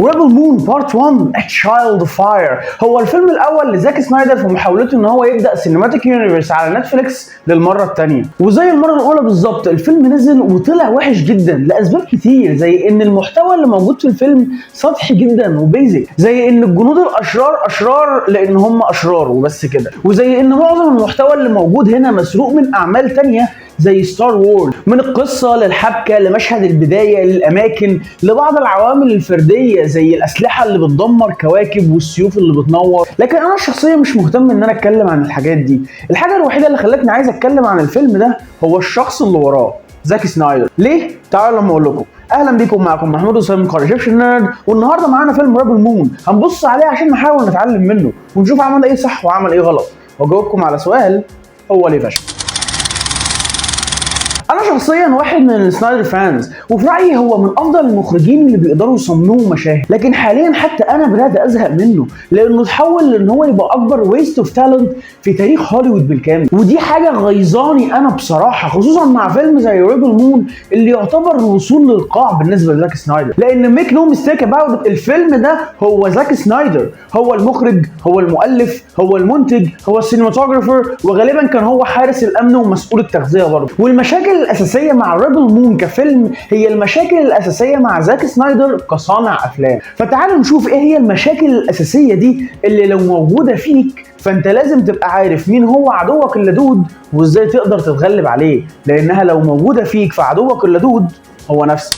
Rebel Moon Part 1 A Child of Fire هو الفيلم الاول لزاك سنايدر في محاولته ان هو يبدا cinematic universe على نتفليكس للمرة الثانيه. وزي المرة الاولى بالظبط، الفيلم نزل وطلع وحش جدا لاسباب كتير، زي ان المحتوى اللي موجود في الفيلم سطحي جدا و basic، زي ان الجنود الاشرار اشرار لان هم اشرار وبس كده، وزي ان معظم المحتوى اللي موجود هنا مسروق من اعمال تانية زي Star Wars، من القصة للحبكه لمشهد البداية للاماكن لبعض العوامل الفردية زي الاسلحة اللي بتدمر كواكب والسيوف اللي بتنور. لكن انا شخصيا مش مهتم ان انا اتكلم عن الحاجات دي. الحاجة الوحيدة اللي خلتني عايز اتكلم عن الفيلم ده هو الشخص اللي وراه، زاك سنايدر. ليه؟ تعالوا لما اقول لكم. اهلا بيكم، معكم محمود اسامة من قناة Egyptian Nerd، والنهارده معانا فيلم Rebel Moon هنبص عليه عشان نحاول نتعلم منه ونشوف عمل ايه صح وعمل ايه غلط، واجاوبكم على سؤال: هو ليه فشل؟ انا شخصيا واحد من السنايدر fans، وفي رايي هو من افضل المخرجين اللي بيقدروا يصمموا مشاهد، لكن حاليا حتى انا بدات ازهق منه لانه تحول لان هو يبقى اكبر waste of talent في تاريخ هوليوود بالكامل. ودي حاجة غيظاني انا بصراحه، خصوصا مع فيلم زي Rebel Moon اللي يعتبر الوصول للقاع بالنسبة لزاك سنايدر، لان make no mistake about، الفيلم ده هو زاك سنايدر، هو المخرج، هو المؤلف، هو المنتج، هو ال cinematographer، وغالبا كان هو حارس الامن ومسؤول التغذية برضه. والمشاكل الاساسية مع Rebel Moon كفيلم هي المشاكل الاساسية مع زاك سنايدر كصانع افلام. فتعالوا نشوف ايه هي المشاكل الاساسية دي اللي لو موجودة فيك فانت لازم تبقى عارف مين هو عدوك اللدود وازاي تقدر تتغلب عليه، لانها لو موجودة فيك فعدوك اللدود هو نفسك.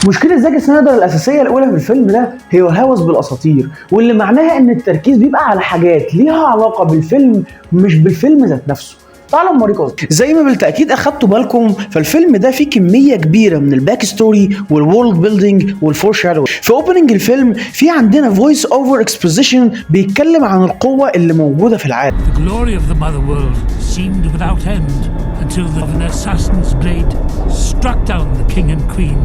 مشكلة زاك سنايدر الأساسية الأولى في الفيلم ده هي الهوس بالأساطير، واللي معناها إن التركيز بيبقى على حاجات ليها علاقة بالفيلم مش بالفيلم ذات نفسه. تعالوا اوريكم قصدي. زي ما بالتاكيد اخدتوا بالكم، فالفيلم ده فيه كمية كبيرة من ال back story وال world building وال foreshadow. في opening الفيلم في عندنا voice over exposition بيتكلم عن القوة اللي موجودة في العالم. The glory of the mother world seemed without end until an assassin's blade struck down the king and queen.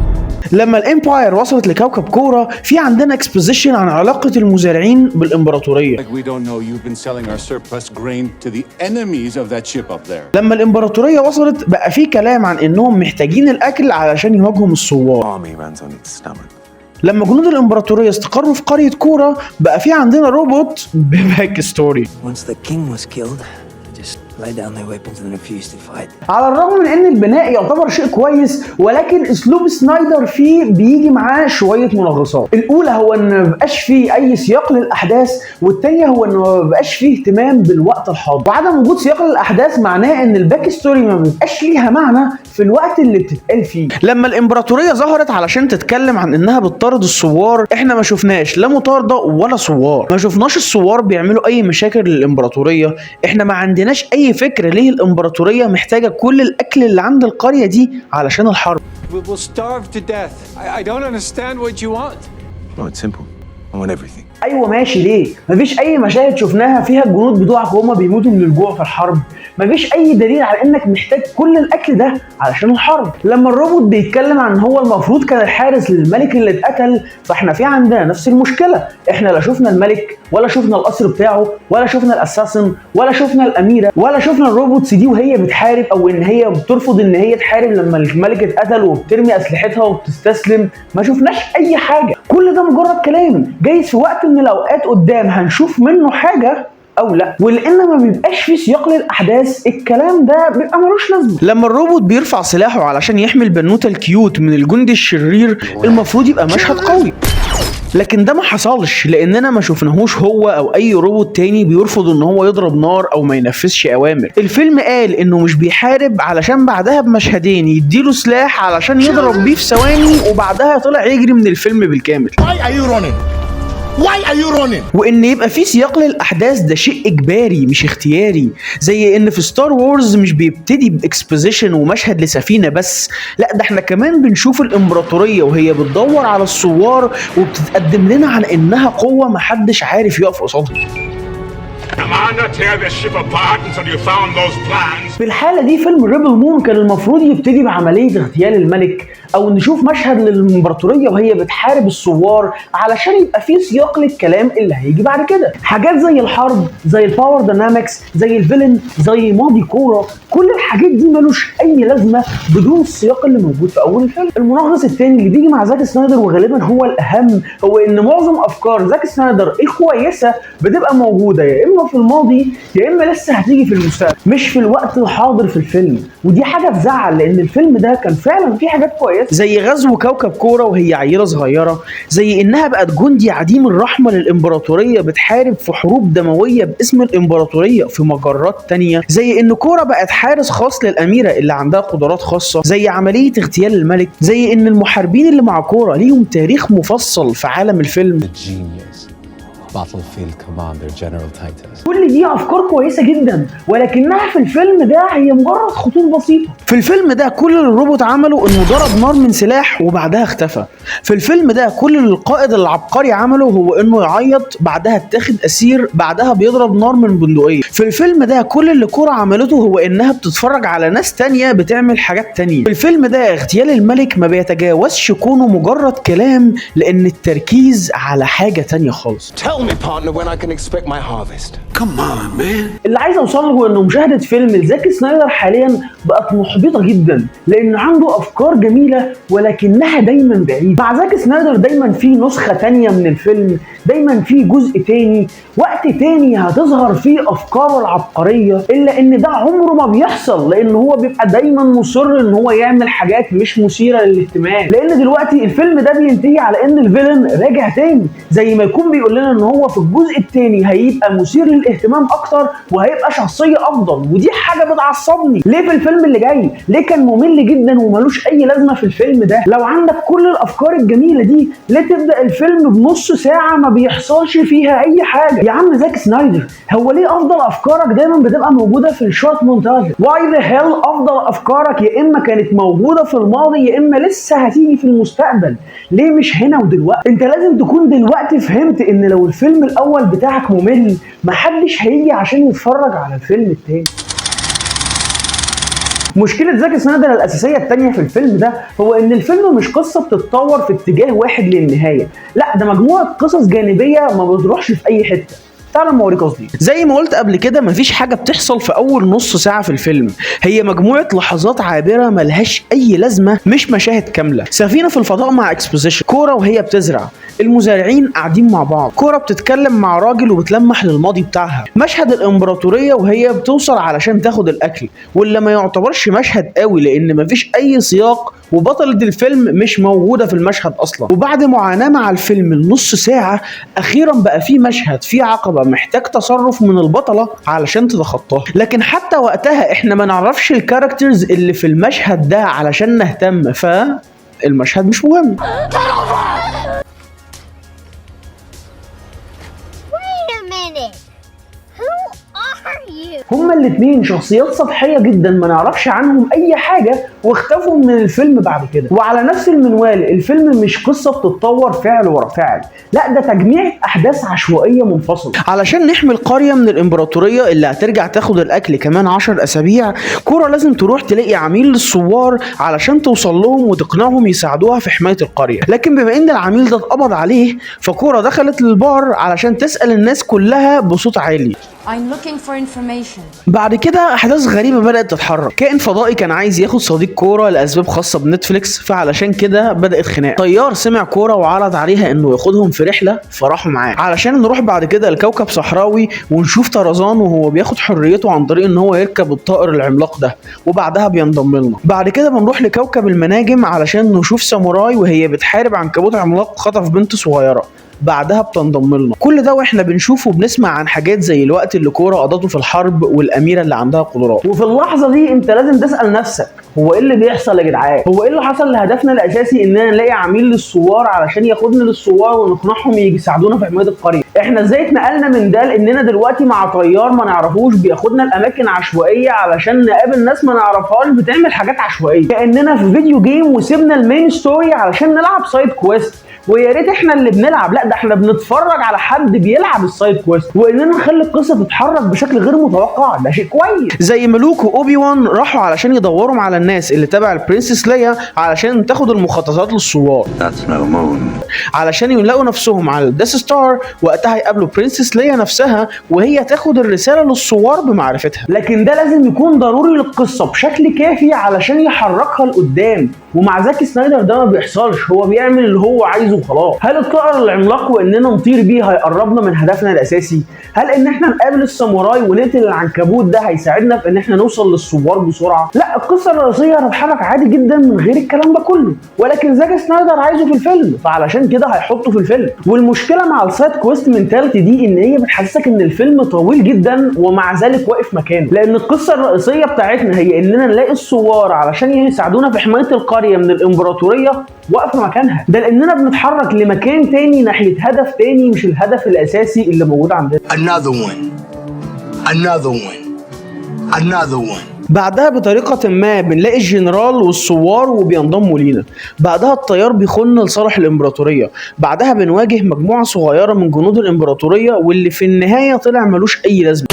لما ال Empire وصلت لكوكب كورا، في عندنا exposition عن علاقة المزارعين بالامبراطوريه. Like we don't know you've been selling our surplus grain to the enemies of that ship up there. لما الامبراطورية وصلت بقى في كلام عن انهم محتاجين الاكل علشان يواجهوا الثوار. Army runs on its stomach. لما جنود الامبراطورية استقروا في قرية كورا، بقى في عندنا روبوت ب back story. Once the king was killed, they just laid down their weapons and refused to fight. على الرغم من ان البناء يعتبر شيء كويس، ولكن اسلوب سنايدر فيه بيجي معاه شوية منغصات. الاولى هو ان ما بيبقاش فيه اي سياق للاحداث، والثانية هو ان ما بيبقاش فيه اهتمام بالوقت الحاضر. وعدم وجود سياق للاحداث معناه ان ال back story ما بيبقاش ليها معنى في الوقت اللي بتتقال فيه. لما الامبراطورية ظهرت علشان تتكلم عن انها بتطارد الثوار، احنا ما شفناش لا مطاردة ولا ثوار، ما شفناش الثوار بيعملوا اي مشاكل للامبراطوريه. احنا ما عندناش اي فكرة ليه الامبراطورية محتاجه كل الاكل اللي عند القرية دي علشان الحرب. We will starve to death. I don't understand what you want. Oh, it's simple. I want everything. ايوه ماشي، ليه؟ مفيش اي مشاهد شفناها فيها الجنود بتوعك وهما بيموتوا من الجوع في الحرب. مفيش اي دليل على انك محتاج كل الاكل ده علشان الحرب. لما الروبوت بيتكلم عن ان هو المفروض كان الحارس للملك اللي اتقتل، فاحنا في عندنا نفس المشكله. احنا لا شفنا الملك ولا شفنا القصر بتاعه ولا شفنا ال assassin ولا شفنا الاميرة ولا شفنا ال robots دي وهي بتحارب، او ان هي بترفض ان هي تحارب لما الملك اتقتل وبترمي اسلحتها وبتستسلم. ما شفناش اي حاجه، كل ده مجرد كلام. جايز في وقت من الاوقات قدام هنشوف منه حاجة او لا. ولان ما بيبقاش في سياق للاحداث، الكلام ده بيبقى ملوش لازمه. لما الروبوت بيرفع سلاحه علشان يحمي البنوته ال cute من الجندي الشرير، المفروض يبقى مشهد قوي، لكن ده ما حصلش لاننا ما شفناهوش هو او اي روبوت تاني بيرفض ان هو يضرب نار او ما ينفذش اوامر. الفيلم قال انه مش بيحارب علشان بعدها بمشهدين يديله سلاح علشان يضرب بيه في ثواني، وبعدها طلع يجري من الفيلم بالكامل. Why are you running? Why are you running? وان يبقى في سياق للاحداث ده شيء اجباري مش اختياري، زي ان في Star Wars مش بيبتدي ب exposition ومشهد لسفينه بس، لا ده احنا كمان بنشوف الامبراطورية وهي بتدور على الثوار وبتتقدم لنا على انها قوة محدش عارف يقف قصادها. Commander, tear this ship apart until you found those plans. في الحالة دي فيلم Rebel Moon كان المفروض يبتدي بعملية اغتيال الملك او نشوف مشهد للامبراطوريه وهي بتحارب الثوار علشان يبقى في سياق للكلام اللي هيجي بعد كده. حاجات زي الحرب، زي ال power dynamics، زي ال villain، زي ماضي كورا، كل الحاجات دي ملوش اي لازمه بدون السياق اللي موجود في اول الفيلم. المنغص الثاني اللي بيجي مع زاك سنايدر وغالبا هو الاهم، هو ان معظم افكار زاك سنايدر الكويسة بتبقى موجودة يا اما في الماضي يا اما لسه هتيجي في المستقبل، مش في الوقت الحاضر في الفيلم. ودي حاجة تزعل، لان الفيلم ده كان فعلا فيه حاجات كويسة، زي غزو كوكب كورا وهي عيله صغيرة، زي انها بقت جندي عديم الرحمة للامبراطوريه بتحارب في حروب دموية باسم الامبراطورية في مجرات تانية، زي ان كورا بقت حارس خاص للاميره اللي عندها قدرات خاصة، زي عملية اغتيال الملك، زي ان المحاربين اللي مع كورا ليهم تاريخ مفصل في عالم الفيلم. The genius, battlefield commander General Titus. كل دي افكار كويسة جدا، ولكنها في الفيلم ده هي مجرد خطوط بسيطة. في الفيلم ده كل اللي الروبوت عمله انه ضرب نار من سلاح وبعدها اختفى. في الفيلم ده كل اللي القائد العبقري عمله هو انه يعيط، بعدها اتاخد اسير، بعدها بيضرب نار من بندقية. في الفيلم ده كل اللي كورا عملته هو انها بتتفرج على ناس تانية بتعمل حاجات تانية. في الفيلم ده اغتيال الملك ما بيتجاوزش كونه مجرد كلام، لان التركيز على حاجة تانية خالص. Tell me, partner, when I can expect my harvest. Come on, man. اللي عايز اوصل له انه مشاهده فيلم لزاك سنايدر حاليا بقت محبطة جدا، لان عنده افكار جميلة ولكنها دايما بعيدة. مع زاك سنايدر دايما في نسخه تانية من الفيلم، دايما في جزء تاني، وقت تاني هتظهر فيه افكاره العبقرية، الا ان ده عمره ما بيحصل، لان هو بيبقى دايما مصر ان هو يعمل حاجات مش مثيرة للاهتمام. لان دلوقتي الفيلم ده بينتهي على ان ال villain راجع تاني، زي ما يكون بيقول لنا ان هو في الجزء التاني هيبقى مثير للاهتمام اكتر وهيبقى شخصية افضل، ودي حاجة بتعصبني. ليه في الفيلم اللي جاي؟ ليه كان ممل جدا وملوش اي لازمه في الفيلم ده؟ لو عندك كل الافكار الجميلة دي ليه تبدا الفيلم بنص ساعة ما بيحصلش فيها اي حاجة؟ يا عم زاك سنايدر، هو ليه افضل افكارك دايما بتبقى موجودة في ال short montage؟ why the hell افضل افكارك يا اما كانت موجودة في الماضي يا اما لسه هتيجي في المستقبل؟ ليه مش هنا ودلوقتي؟ انت لازم تكون دلوقتي فهمت ان لو الفيلم الاول بتاعك ممل محدش هيجي عشان يتفرج على الفيلم التاني. مشكلة زاك سنايدر الأساسية التانية في الفيلم ده هو إن الفيلم مش قصة بتتطور في اتجاه واحد للنهاية، لا ده مجموعة قصص جانبية ما بتروحش في أي حتة. تعالى ما اوريك قصدي. زي ما قلت قبل كده مفيش حاجة بتحصل في اول نص ساعة في الفيلم، هي مجموعة لحظات عابرة ملهاش اي لازمه، مش مشاهد كاملة. سفينة في الفضاء مع exposition، كورا وهي بتزرع، المزارعين قاعدين مع بعض، كورا بتتكلم مع راجل وبتلمح للماضي بتاعها، مشهد الامبراطورية وهي بتوصل علشان تاخد الاكل، واللي ما يعتبرش مشهد قوي لان مفيش اي سياق وبطلة الفيلم مش موجودة في المشهد أصلا. وبعد معاناة مع الفيلم النص ساعة أخيرا بقى في مشهد فيه عقبة محتاج تصرف من البطلة علشان تتخطاها، لكن حتى وقتها احنا ما نعرفش ال characters اللي في المشهد ده علشان نهتم، فالمشهد مش مهم. Wait a minute. Who are you? هما الاتنين شخصيات سطحية جدا ما نعرفش عنهم أي حاجة واختفوا من الفيلم بعد كده. وعلى نفس المنوال الفيلم مش قصة بتتطور فعل ورا فعل، لا ده تجميع أحداث عشوائية منفصلة. علشان نحمي القرية من الإمبراطورية اللي هترجع تاخد الأكل كمان 10 أسابيع، كورا لازم تروح تلاقي عميل للثوار علشان توصل لهم وتقنعهم يساعدوها في حماية القرية. لكن بما إن العميل ده اتقبض عليه، فكورا دخلت للبار علشان تسأل الناس كلها بصوت عالي. I'm looking for information. بعد كده احداث غريبة بدات تتحرك. كائن فضائي كان عايز ياخد صديق كورا لاسباب خاصة بنتفليكس، فعلشان كده بدات خناقه. طيار سمع كورا وعرض عليها انه ياخدهم في رحله، فراحوا معاه علشان نروح بعد كده لكوكب صحراوي ونشوف طرزان وهو بياخد حريته عن طريق ان هو يركب الطائر العملاق ده، وبعدها بينضم لنا. بعد كده بنروح لكوكب المناجم علشان نشوف ساموراي وهي بتحارب عنكبوت عملاق خطف بنت صغيرة، بعدها بتنضم لنا. كل ده واحنا بنشوفه وبنسمع عن حاجات زي الوقت اللي كورا قضته في الحرب والاميره اللي عندها قدرات. وفي اللحظة دي انت لازم تسال نفسك، هو ايه اللي بيحصل يا جدعان؟ هو ايه اللي حصل لهدفنا الاساسي اننا نلاقي عميل للثوار علشان ياخدنا للثوار ونقنعهم يجي يساعدونا في حماية القرية؟ احنا ازاي اتنقلنا من ده لاننا دلوقتي مع طيار ما نعرفوش بياخدنا لاماكن عشوائية علشان نقابل ناس ما نعرفهاش بتعمل حاجات عشوائية، كاننا في video game وسيبنا ال main story علشان نلعب side quest. ويا ريت احنا اللي بنلعب، لا ده احنا بنتفرج على حد بيلعب ال side quest. واننا نخلي القصة تتحرك بشكل غير متوقع ده شيء كويس، زي ما لوك واوبي وان راحوا علشان يدوروا على الناس اللي تبع ال Princess ليا علشان تاخد المخططات للثوار. That's no moon. علشان يلاقوا نفسهم على ال Death Star، وقتها يقابلوا Princess ليا نفسها وهي تاخد الرسالة للثوار بمعرفتها. لكن ده لازم يكون ضروري للقصة بشكل كافي علشان يحركها لقدام، ومع زاك سنايدر ده ما بيحصلش، هو بيعمل اللي هو عايزه وخلاص. هل الطائر العملاق واننا نطير بيه هيقربنا من هدفنا الاساسي؟ هل ان احنا نقابل الساموراي ونقتل العنكبوت ده هيساعدنا في ان احنا نوصل للثوار بسرعة؟ لا، القصة الرئيسية هتتحرك عادي جدا من غير الكلام ده كله، ولكن زاك سنايدر عايزه في الفيلم فعلشان كده هيحطه في الفيلم. والمشكلة مع ال side quest mentality دي ان هي بتحسسك ان الفيلم طويل جدا ومع ذلك واقف مكانه، لان القصة الرئيسية بتاعتنا هي اننا نلاقي الثوار علشان يساعدونا في حماية القرية من الامبراطورية واقفة مكانها، ده لاننا بنتحرك لمكان تاني ناحية هدف تاني مش الهدف الاساسي اللي موجود عندنا. Another one. Another one. Another one. بعدها بطريقة ما بنلاقي الجنرال والثوار وبينضموا لينا. بعدها الطيار بيخون لصالح الإمبراطورية. بعدها بنواجه مجموعة صغيرة من جنود الإمبراطورية واللي في النهاية طلع ملوش أي لازمة،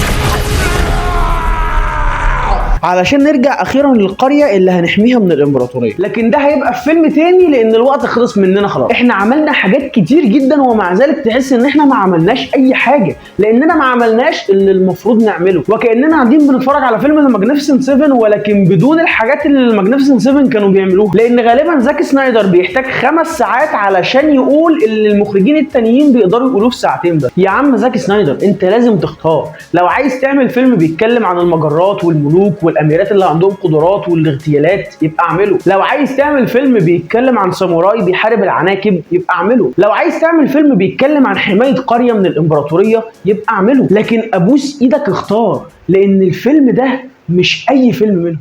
علشان نرجع اخيرا للقريه اللي هنحميها من الامبراطورية. لكن ده هيبقى في فيلم تاني لان الوقت خلص مننا خلاص. احنا عملنا حاجات كتير جدا ومع ذلك تحس ان احنا ما عملناش اي حاجة، لاننا ما عملناش اللي المفروض نعمله، وكاننا قاعدين بنتفرج على فيلم The Magnificent 7 ولكن بدون الحاجات اللي ال Magnificent 7 كانوا بيعملوها. لان غالبا زاك سنايدر بيحتاج 5 ساعات علشان يقول اللي المخرجين التانيين بيقدروا يقولوه في ساعتين بس. يا عم زاك سنايدر انت لازم تختار، لو عايز تعمل فيلم بيتكلم عن المجرات والملوك والاميرات اللي عندهم قدرات والاغتيالات يبقى اعمله، لو عايز تعمل فيلم بيتكلم عن ساموراي بيحارب العناكب يبقى اعمله، لو عايز تعمل فيلم بيتكلم عن حماية قرية من الامبراطورية يبقى اعمله، لكن ابوس ايدك اختار، لان الفيلم ده مش اي فيلم منهم.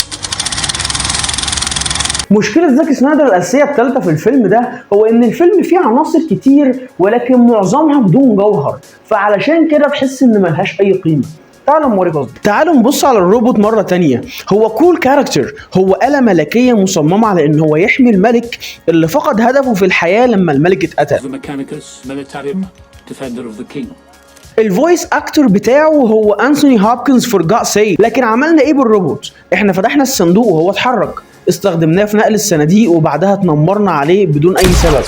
مشكلة زاك سنايدر الأساسية الثالثة في الفيلم ده هو إن الفيلم فيه عناصر كتير ولكن معظمها بدون جوهر، فعلشان كده تحس إن ملهاش أي قيمة. تعالوا اوريك قصدي. تعالوا نبص على الروبوت مرة تانية. هو cool character، هو آلة ملكية مصممة على إن هو يحمي الملك اللي فقد هدفه في الحياة لما الملك اتقتل. The Mechanicus Militarum, defender of the king. ال voice actor بتاعه هو انثوني هوبكنز for God's sake. لكن عملنا ايه بالروبوت؟ احنا فتحنا الصندوق وهو اتحرك، استخدمناه في نقل الصناديق وبعدها اتنمرنا عليه بدون اي سبب.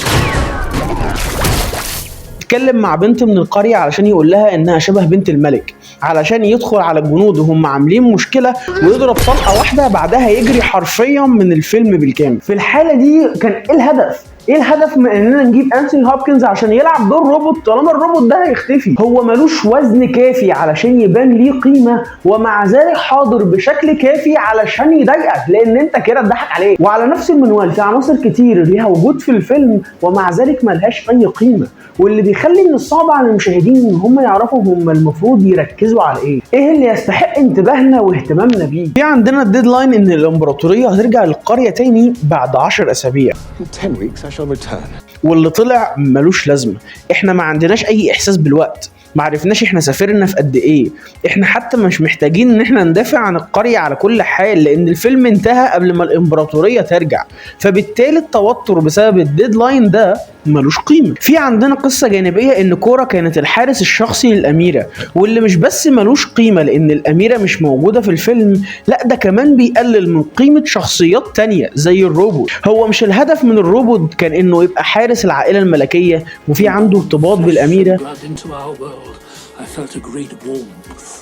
اتكلم مع بنت من القرية علشان يقول لها انها شبه بنت الملك، علشان يدخل على الجنود وهم عاملين مشكلة ويضرب طلقة واحدة بعدها يجري حرفيا من الفيلم بالكامل. في الحالة دي كان ايه الهدف؟ ايه الهدف من اننا نجيب انثوني هوبكنز عشان يلعب دور روبوت طالما الروبوت ده هيختفي؟ هو ملوش وزن كافي علشان يبان ليه قيمة، ومع ذلك حاضر بشكل كافي علشان يضايقك لان انت كده اتضحك عليه. وعلى نفس المنوال في عناصر كتير ليها وجود في الفيلم ومع ذلك ملهاش اي قيمة، واللي بيخلي من الصعب على المشاهدين ان هم يعرفوا هم المفروض يركزوا على ايه، ايه اللي يستحق انتباهنا واهتمامنا بيه. في عندنا ال deadline ان الامبراطورية هترجع للقريه تاني بعد 10 اسابيع. In 10 weeks I shall return. واللي طلع ملوش لازمه، احنا ما عندناش اي احساس بالوقت، ما عرفناش احنا سافرنا في قد ايه، احنا حتى مش محتاجين ان احنا ندافع عن القرية على كل حال لان الفيلم انتهى قبل ما الامبراطورية ترجع، فبالتالي التوتر بسبب ال deadline ده ملوش قيمة. في عندنا قصة جانبية ان كورا كانت الحارس الشخصي للأميرة، واللي مش بس ملوش قيمة لان الأميرة مش موجودة في الفيلم، لا ده كمان بيقلل من قيمة شخصيات تانية زي الروبوت. هو مش الهدف من الروبوت كان انه يبقى حارس العائلة الملكية وفي عنده ارتباط بالأميرة،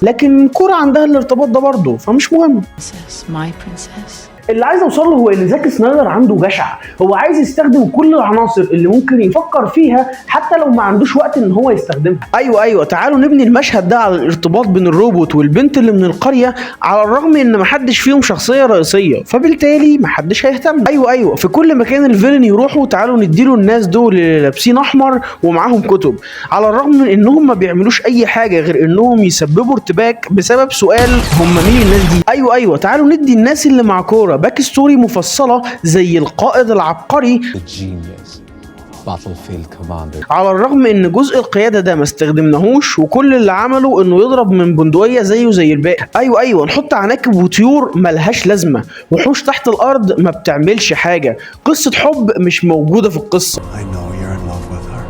لكن كورا عندها الارتباط ده برضه فمش مهم. اللي عايز اوصل له هو ان زاك سنايدر عنده جشع، هو عايز يستخدم كل العناصر اللي ممكن يفكر فيها حتى لو ما عندوش وقت ان هو يستخدمها. ايوه تعالوا نبني المشهد ده على الارتباط بين الروبوت والبنت اللي من القرية، على الرغم ان محدش فيهم شخصية رئيسية فبالتالي محدش هيهتم. ايوه في كل مكان ال villain يروحوا تعالوا نديله الناس دول اللي لابسين احمر ومعاهم كتب، على الرغم من انهم ما بيعملوش اي حاجة غير انهم يسببوا ارتباك بسبب سؤال هم مين الناس دي. ايوه تعالوا ندي الناس اللي مع كورا back story مفصلة زي القائد العبقري، على الرغم ان جزء القيادة ده ما استخدمناهوش وكل اللي عمله انه يضرب من بندقية زيه زي الباقي. ايوه نحط عناكب وطيور ملهاش لازمه، وحوش تحت الارض ما بتعملش حاجة، قصة حب مش موجودة في القصة. in love with her.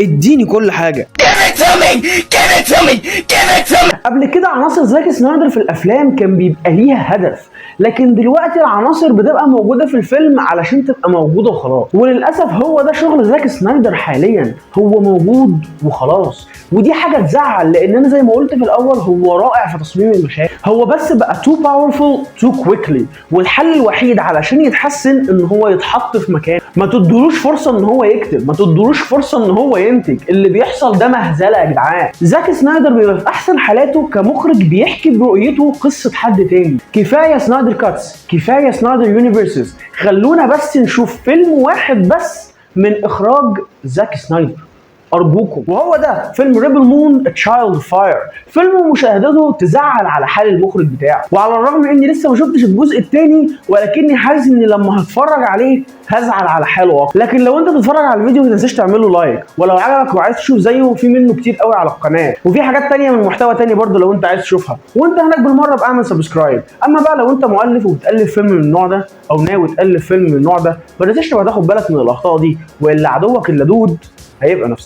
اديني كل حاجه. Give it to me! Give it to me! Give it to me! قبل كده عناصر زاك سنايدر في الافلام كان بيبقى ليها هدف، لكن دلوقتي العناصر بتبقى موجودة في الفيلم علشان تبقى موجودة وخلاص. وللاسف هو ده شغل زاك سنايدر حاليا، هو موجود وخلاص. ودي حاجة تزعل، لان انا زي ما قلت في الاول هو رائع في تصميم المشاهد، هو بس بقى too powerful too quickly. والحل الوحيد علشان يتحسن ان هو يتحط في مكان، ما تدولوش فرصة ان هو يكتب، ما تدولوش فرصة ان هو ينتج. اللي بيحصل ده مهزله يا جدعان. زاك سنايدر بيبقى في احسن حالاته كمخرج بيحكي برؤيته قصة حد تاني. كفاية Snyder Cuts، كفاية Snyder Universes، خلونا بس نشوف فيلم واحد بس من اخراج زاك سنايدر ارجوكم، وهو ده فيلم Rebel Moon Child of Fire. فيلم مشاهدته تزعل على حال المخرج بتاعه، وعلى الرغم من اني لسه ما شفتش الجزء الثاني، ولكني حاسس اني لما هتفرج عليه هزعل على حاله اكتر. لكن لو انت بتتفرج على الفيديو ما تنساش تعمل له like، ولو عجبك وعايز تشوف زيه في منه كتير قوي على القناه، وفي حاجات تانية من محتوى تاني برضه لو انت عايز تشوفها، وانت هناك بالمرة ابقى اعمل subscribe. اما بقى لو انت مؤلف وبتالف فيلم من النوع ده او ناوي تالف فيلم من النوع ده، ما تنساش تبقى تاخد بالك من الاخطاء دي، والا عدوك اللدود هيبقى نفسك.